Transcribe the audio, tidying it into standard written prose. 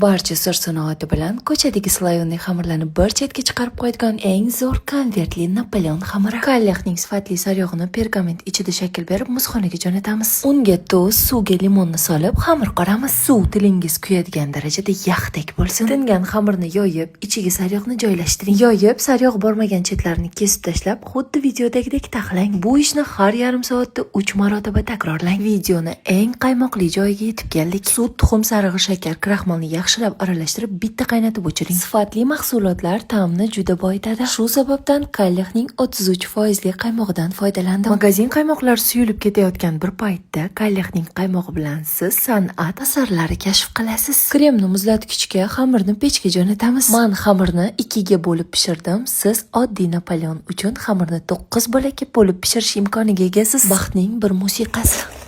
Barcha sir sinoati bilan ko'chadagi слоёный xamirlarni bir chetga chiqarib qo'yadigan eng zo'r konvertli Napoleon xamiri. Kallexning sifatli saryog'ini pergament ichida shakl berib, muzxonaga jo'natamiz. Unga tuz, suvga limonni solib, xamir qoramiz. Suv tilingiz kuyadigan darajada yaxdek bo'lsin. Tingan xamirni yoyib, ichiga sariyog'ni joylashtiring. Yoyib, sariyog' bormagan chetlarini kesib tashlab, xuddi videodagidek taxlang. Bu ishni har yarim soatda 3 marotaba takrorlang. Videoni eng qaymoqli joyiga yetib keldik. Sut, tuxum sarig'i, shakar, kraxmalni yaxshilab aralashtirib, bitta qaynatib o'chiring. Sifatli mahsulotlar ta'mni juda boyitadi. Shu sababdan Kallexning 33 foizli qaymog'idan foydalandim. Magazin qaymoqlar suyulib ketayotgan bir paytda Kallexning qaymog'i bilan siz san'at asarlari kashf qilasiz. Kremni muzlatgichga, xamirni pechga jo'natamiz. Man xamirni ikkiga bo'lib pishirdim. Siz oddiy Napoleon uchun xamirni 9 bo'lakka bo'lib pishirish imkoniga egasiz. Baxtning bir musiqasi.